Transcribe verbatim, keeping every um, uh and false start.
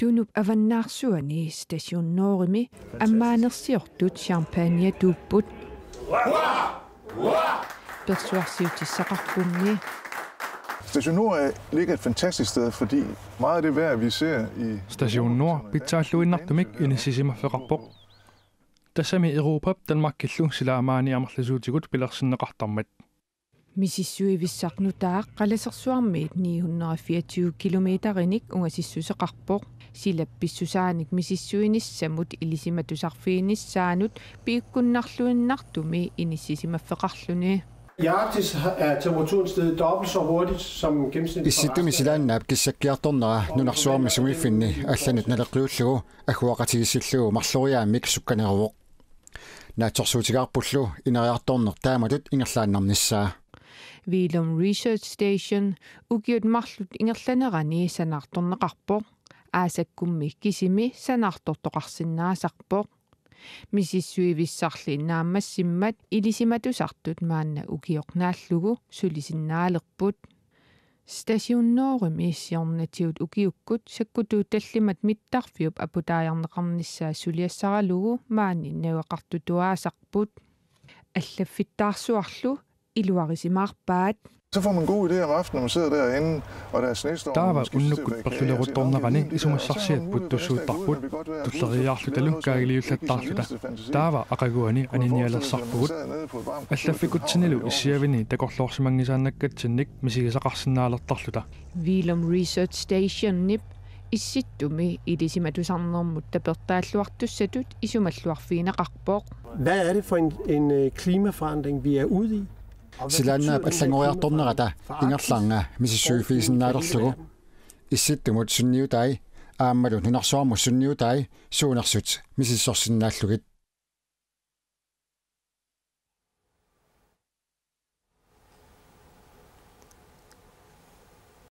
Tunup avannaarsuani Station Nordimi ammaanersiortut champagnea tuupput. Persuarsiutissaqarpummi. Station Nord er- ligger et fantastisk sted, fordi meget af det vejr, vi ser i... Station Nord pitsaalluinnartumik inissisimaffeqarpoq. Tassami Europap Danmarkillu silaamaani amerlasuutigut pilersinneqartarmat. Misissuivissaq nutaaq qalasersuarmiit ni hundrede og fireogtyve kilometerinik ungasissuseqarpoq. Silap pissusaanik misissuinissamut ilisimatusarfiginissaanut piukkunnarluinnartumi inissisimaffeqarluni. I Arktis er temperaturen steget dobbelt så hurtigt som gennemsnittet for Issittumi resten af silaannaap kissakkiartornera nunarsuarmi sumiiffinni allanit naleqqiullugu agguaqatigiissillugu marloriaammik sukkaneruvoq. Naatsorsuutigaarpullu ineriartorneq taamatut ingerlaannarnissaa. Vilum Research Station ukiut marluk ingerlanerani sanaartorneqarpoq. Aasakkummi kisimi sanaartortoqarsinnaasarpoq. Misissuivissarli naammassimmat ilisimatusartut maanna ukioq naallugu sulisinnaalersut. Station Nordimi siornatigut ukiukkut sakkutuut tallimat mittarfiup aputaajarneqarnissaa suliassaralugu maani najugaqartutuaasarput. Allaffittaarsuarlu iluarisimaarpaat. Så får man gode idéer om aftenen, når man sidder derinde, og der er snestorm. Taava Man skal til at unnukkut bage kage, og så perluleruttornerani afgiver de der, og så har man isumassarsiat mulighed for næste dag at gå ud, og puttussuuttarput, det kan godt være, at tulleriiaarlutilu hovedforskellen ikke giver sin mindste kaagileruttortarluta. fantasi. Taava aqaguani Kunne forestille sig, at man aninialertarpugut. sad nede på et varmt køkkenbad i København. Allaffikkutsinnillu issiavinni takorloorsimanngitsuunnakkatsinnit misigisaqarsinnaalertarluta. Vilum Research Stationip Issittumi ilisimatusarnermut tapertaalluartussatut isumalluarfigineqarpoq. Hvad er det for en, en øh, klimaforandring, vi er ude i? Silaannaap allanngoriartornerata ingerlaannaq misissuiffigisinnaalerlugu. Issittumut sunniutai aammalu nunarsuarmut sunniutai suunersut misissorsinnaallugit.